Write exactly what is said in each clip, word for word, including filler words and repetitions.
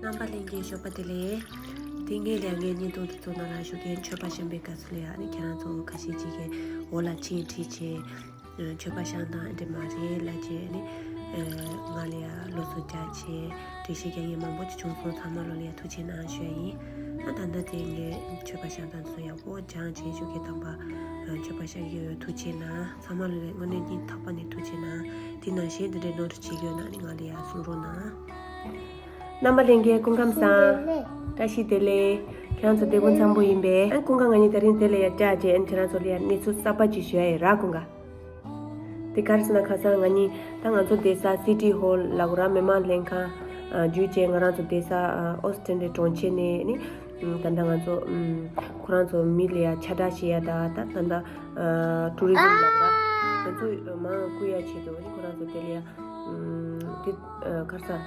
རྣམ་པ་ལྷན་རྒྱས་ཞོགས་པ་བདེ་ལེགས། དེ་སྔའི་ལས་ངའི་བརྙན་ཐུང་དེ་ཚོ་ནང་ལ་ཞུགས་མཁན་མཆོད་པ་བཤམས་པའི་སྐབས་སུ་ལ་ཡ་ནི་ཁྱེད་རང་ཚོ་ཁ་ཤས་ཅིག་གིས་འོག་ལ་མཆན་བྲིས་བྱས། མཆོད་པ་བཤམས་སྟངས་འདི་མ་རེད་ལབ་བྱས་ནི། ང་ལ་ཡ་སློབ་གསོ་རྒྱག་བྱས་འགྲེལ་བཤད་རྒྱག་མཁན་མང་པོ་ཅིག་བྱུང་སོང་། ཚང་མ་ལོ་ལ་ཡ་ཐུགས་རྗེ་གནང་ཞུ་ཡ་ཡིན། ཨ་ད་ལྟ་དེ་ངའི་མཆོད་པ་བཤམས་སྟངས་ཚོ་ཡག་པོ་སྦྱངས་བྱས་ཞུགས་མཁན་དམ་པ། མཆོད་པ་བཤམས་ཡོད་ཐུགས་རྗེ་གནང་། ཚང་མ་ལོ་ལ་ཡ་དངོས་གནས་སྙིང་ཐག་པ་ནས་ཐུགས་རྗེ་གནང་། དེ་ནང་བཞིན་འདི་འདྲའི་ནོར་བུ་བྱེད་ཡོད་ན་ནི་ང་ལ་ཡ་གསུང་རོགས་གནང་། རྣམ་པ་ལྷན་རྒྱས་སྐུ་ཁམས་བཟང་། བཀྲ་ཤིས་བདེ་ལེགས། ཁྱེད་རང་ཚོ་བདེ་པོ་འཚམ་པོ་ཡིན་པས། ཨ་སྐུ་ཁམས། ང་གཉིས་དེ་རིང་དེ་ལ་ཡ་བཅར་བྱས་ཨ་ཁྱེད་རང་ཚོ་ལ་ཡ་གནས་ཚུལ་གསར་པ་ཅིག་ཞུ་ཡ་ཡིན་ར་སྐུ་ཁམས། དེ་ག་རེ་ཟེར་ན་ཁ་སང་ང་གཉིས་ད་ང་ཚོ་བསྡད་ས་སི་ཊི་ཧོལ་ལབ་དགོས་ར། མི་མང་ལྷན་ཁང་བརྒྱུད་བྱས་ང་རང་ཚོ་བསྡད་ས་ཨོ་སི་ཊེན་ཌི་གྲོང་ཁྱེར་ནས་ནི། ད་ལྟ་ང་ཚོ་ཁོ་རང་ཚོ་མི་ལ་ཡ་ཁྱབ་བསྒྲགས་བྱེད་ཡ་ད་ད་ད་ལྟ་ཊུ་རི་ཛིམ་ལབ་ར། ང་ཚོ་མང་བཀུག་ཡ་ཆེད་དུ་ཁོ་རང་ཚོ་དེ་ལ་ཡ། དེ་ག་རེ་ཟེར།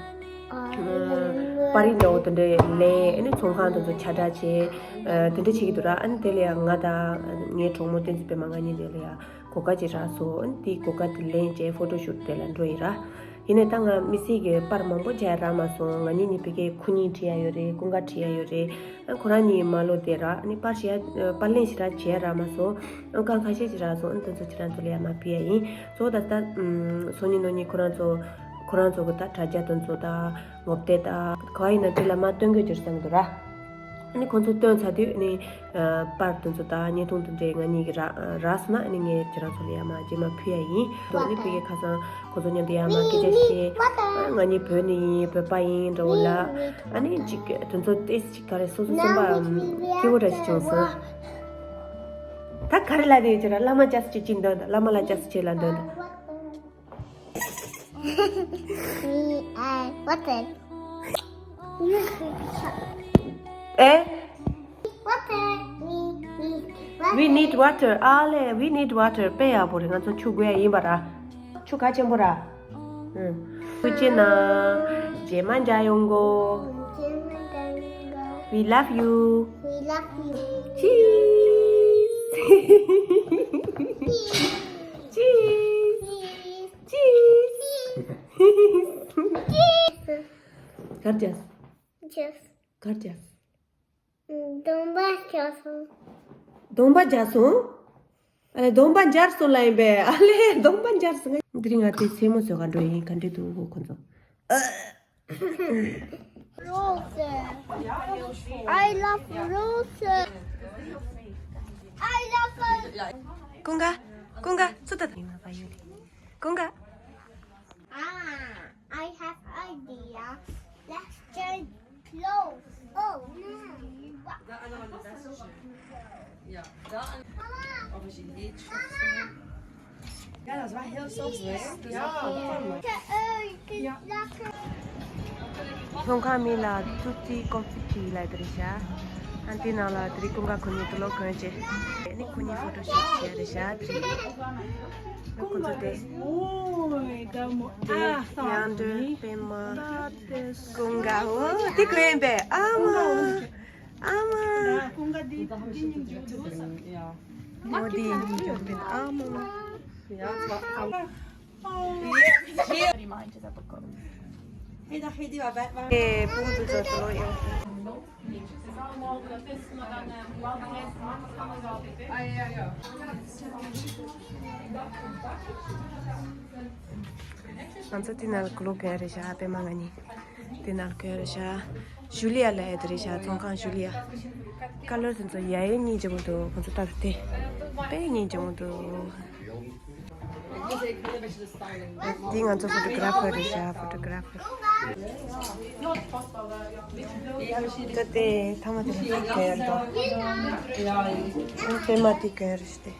པར་རིས་འདྲ་བོ་དེ་འདྲ་ལེན། ཨ་ནི་ཚོང་ཁང་དེ་ཚོ་ཁྱབ་བསྒྲགས་བྱས། དེ་འདྲ་བྱེད་ཀྱི་འདུག་ར། ཨ་ནི་དེ་ལ་ཡ་ང་དང་ངའི་གྲོགས་མོ་བསྟན་འཛིན་པད་མ་ང་གཉིས་དེ་ལ་ཡ་གོ་སྐབས་ཅིག་རག་སོང་། ཨ་ནི་དེའི་གོ་སྐབས་དེ་ལེན་བྱས་ཕོ་ཊོ་ཤུ་ཊི་དེ་ལ་འགྲོ་ཡི་ར། ཡིན་ནའི་ད་ང་དམིགས་བསལ་གྱི་པར་མང་པོ་རྒྱག་ཡ་རག་མ་སོང་། ང་གཉིས་གཉིས་ཕ་གིའི་ཁུ་ཉིན་བྲིས་ཡ་ཡོད་རེད། ཀུན་དགའ་བྲིས་ཡ་ཡོད་རེད། ཨ་ཁོ་རང་གཉིས་མ་ལོ་དེ་ར། ཨ་ནི་པར་ཞིག་པར་ལེན་ཞིག་ར་བྱས་རག་མ་སོང་། ཨ་རྐང་ཁ་ཤས་ཤིག་རག་སོང་། ཨ་ནི་དེ་ཚོ་ཁྱེད་རང་ཚོ་ལ་ཡ་མར་ཕུལ་ཡ་ཡིན། གཙོ་བོ་ད་ལྟ་སང་ཉིན་གནངས་ཉིན་ཁོ་རང་ཚོ་ཁོ་རང་ཚོ་གི་ད་དྲ་རྒྱ་དེ་ཚོ་ད་ངོ་དེབ་ད་ག་བ་ཡིན་ན་དེ་ལ་མར་སྟོན་དགོས་ཀྱི་རེད་བསམ་གི་འདུག་ར། ཨ་ནི་ཁོ་ཚོ་སྟོན་ཚར་དུས་ཨ་ནི་པར་དེ་ཚོ་ད་བརྙན་ཐུང་དེ་འདྲའི་ང་གཉིས་ཀྱི་རག་རག་སོང་ན་ཨ་ནི་ངས་ཁྱེད་རང་ཚོ་ལ་ཡ་མར་རྗེས་མ་ཕུལ་ཡ་ཡིན། ཨ་ནི་ཕ་གིའི་ཁ་སང་ཁོ་ཚོ་མཉམ་དུ་ཡར་མར་སྐད་ཆ་བཤད། ཨ་ང་གཉིས་བོད་ནས་ཡིན། བོད་པ་ཡིན་འདྲ་བོ་ལབ། ཨ་ནི་ཅིག་དེ་ཚོ་ཏོག་ཙམ་ཅིག་ག་རེ་སོ་སོ་སེམས་པ་སྐྱིད་པོ་འདྲ་ཞིག་བྱུང་སོང་། ད་ག་རེ་ལབ་བསྡད་ཡོད་ཀྱི་ར། བླ་མ་སྐྱབས་སུ་མཆི་ཅིག་འདོན་དང་། བླ་མ་ལ་སྐྱབས་སུ་མཆི་ལབ་འདོན་དང་། We are water. ཨེ། Water. We need water. We need water. ཨ་ལེ། We need water. དཔེ་ཡག་པོ་རེད། ང་ཚོ་ཆུ་དགོས་ཡ་ཡིན་པ་ར། ཆུ་གལ་ཆེན་པོ་ར། ཐུགས་རྗེ་གནང་། རྗེས་མ་མཇལ་ཡོང་གོ། We love you. We love you. Cheese. Cheese. Cheese. གར་ཅས། Yes. གར་ཅས། གདོང་པ་འཇར་སོང་། གདོང་པ་འཇར་སོང་། ཨ་ལེ། གདོང་པ་འཇར་སོང་ལ་ཡིན་པས། ཨ་ལེ། གདོང་པ་འཇར་སོང་། འདི་རིང་ང་དེ་སེན་མོ་བཟོ་ག་འགྲོ་ཡིན། ག་འདྲ་འདུག་གོ་ཁོ་ཚོ། Roses. I love roses. I love roses. ཀུན་དགའ། ཀུན་དགའ། ཚུར་ལྟ། ཀུན་དགའ། Ah, I have idea. Let's change clothes. Oh, no. Mama. Mama. Ja, das war heel soft, ne? Das war voll. Ja. ཚོང་ཁང་མིང་ལ་ཏུ་ཏི་ཀོ་ཕི་ཊི་ལབ་དེ་རེད་ཤག་ཨ་དེ་ནང་ལ་དེ་རིང་ཀུན་དགའ་ཁོ་གཉིས་དུག་ལོག་གོན་བྱས། ཨ་ནི་ཁོ་གཉིས་ཕོ་ཊོ་ཤུཊ་བྱས་རེད་ཤག་དེ་རིང་ཁོ་ཚོ་དེ། དེ་དབྱངས་སྒྲོན། པད་མ། ཀུན་དགའ། འོ་དེ་གོན་པས། ཨ་མ། ཨ་མ། འོ་དེ་ཡིན་འཇོག་པས། ཨ་མ། ཨེ། ཕྲུ་གུ་ཚོ་ཚོ་ལོ་ཡོད། ང་ཚོ་དེ་ནང་ལ་ཀུ་ལོ་གོན་རེད་ཤག་པད་མ་ང་གཉིས་དེ་ནང་ལ་གོན་རེད་ཤག་ཞུ་ལི་ཡ་ལ་ཡ་དེ་རེད་ཤག་ཚོང་ཁང་ཞུ་ལི་ཡ། ཀ་ལར་དེ་ཚོ་ཡ་ཡ་གཉིས་འཇོག་འདུག་ཁོང་ཚོ་ལྟ་རུ་དེ་དཔེ་གཉིས་འཇོག་འདུག་འདི་ང་ཚོ་ཕོ་ཊོ་གྷ་ར་ཕར་རེད་ཤག་ཕོ་ཊོ་གྷ་ར་ཕར། ད་དེ་ཐ་མ་དེ་ལ་ཤུཊ་ག་ཡར་དང་། པད་མ་དེ་ག་ཡར་ཤུཊ་དེ།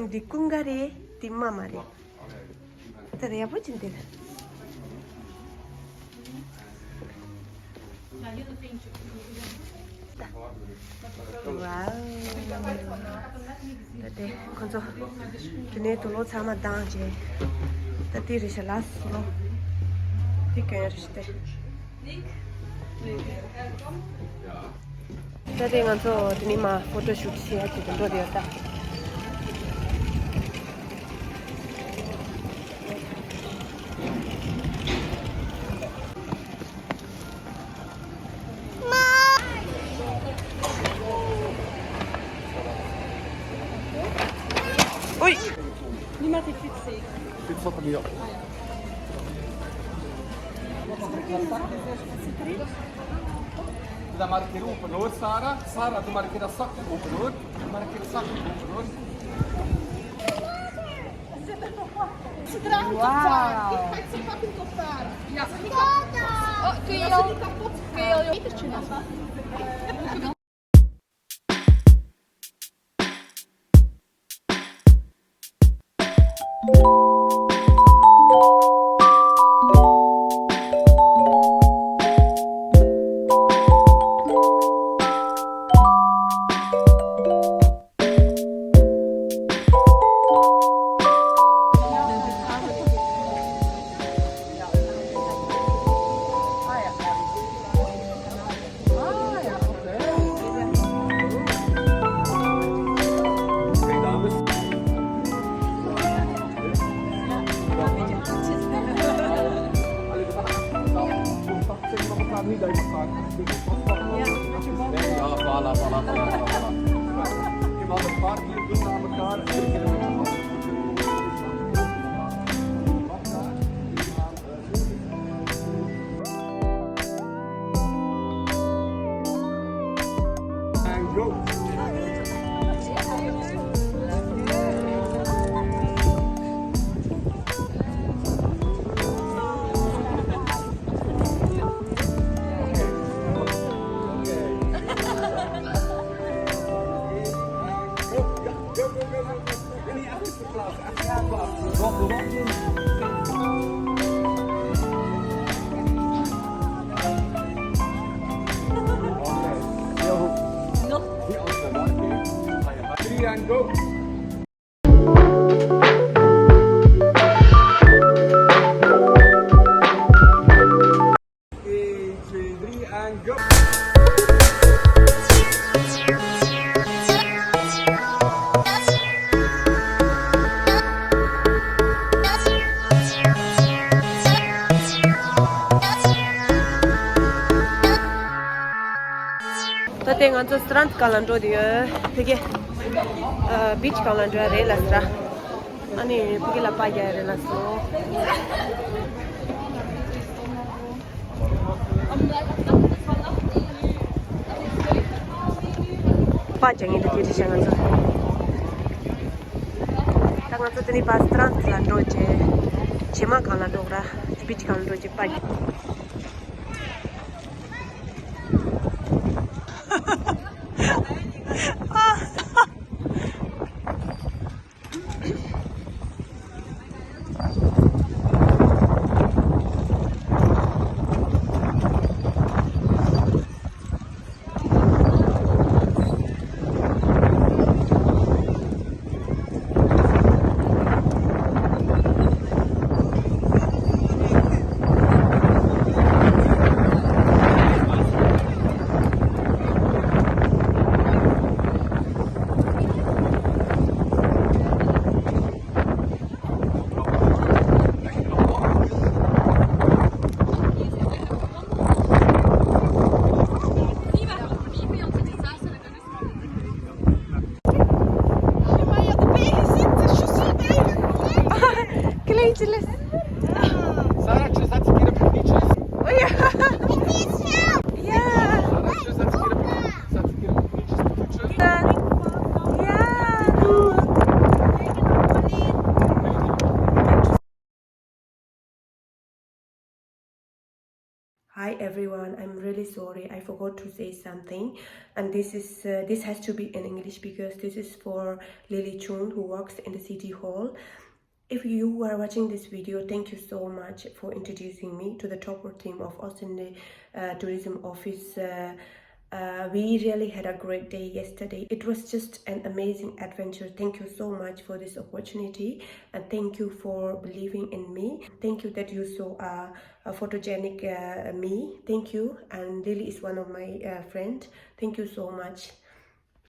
འདི་ཀུན་དགའ་རེད། འདི་མ་མ་རེད། དེ་ལ་ཡག་པོ་ཅིག་འདུག་ཝའོ། ད་དེ་ཁོ་ཚོ་དེ་ནས་དུག་ལོག་ཚང་མ་བཏང་རྗེས། ད་དེ་རེད་ཤག་ལགས་སོ། དེ་གོན་རེད་ཤག་དེ། ད་དེ་ང་ཚོ་དེ་ནས་མར་ཕོ་ཊོ་ཤུཊ་བྱེད་ཡ་ཅིག་ཏུ་འགྲོ་རེད་ད། Dit zat hem hier. Da markeer open hoor, Sarah. Sarah, doe markeer dat zakje open hoor. Markeer dat zakje open hoor. Ze draagt op daar. Dit gaat ze pakken op daar. Ja, ze gaat daar. Oh, kun je al, kun je al je etentje nemen? Ja, voilà, voilà, voilà, voilà, voilà. Immer ein paar Kilometer am Tag. Three and go. Eight, three, three, and go. ད་ལྟ་ང་ཚོ་སི་རན་ཐི་སྒང་ལ་འགྲོ་དུས་ཡོད། ཕ་གི་ཨ་བིཆ་སྒང་ལ་འགྲོ་ཡ་རེད་ལབ་ཟེར། ཨ་ནི་ཕ་གི་ལ་པར་རྒྱག་ཡ་རེད་ལབ་སོང་། པར་རྒྱག་མཁན་དེ་དེ་རེད་ཤག་ང་ཚོ། ད་ང་ཚོ་དེ་ནས་ཕར་སི་རན་ཐི་ལ་འགྲོ་བྱས། བྱེ་མ་སྒང་ལ་འགྲོ་གི་ར། བིཆ་སྒང་ལ་འགྲོ་བྱས་པར་རྒྱག Kleintjes. Sarah, zet ik hier op knietjes? Oh ja. Ja. Sarah, zet ik hier op, zet ik hier op knietjes? Ja. Ja. Hi everyone, I'm really sorry, I forgot to say something, and this is uh, this has to be in English because this is for Lily Chun, who works in the city hall. If you are watching this video, thank you so much for introducing me to the top team of Austin uh, Tourism Office. Uh, uh, we really had a great day yesterday. It was just an amazing adventure. Thank you so much for this opportunity, and thank you for believing in me. Thank you that you saw a, a photogenic uh, me. Thank you. And Lily is one of my uh, friend. Thank you so much.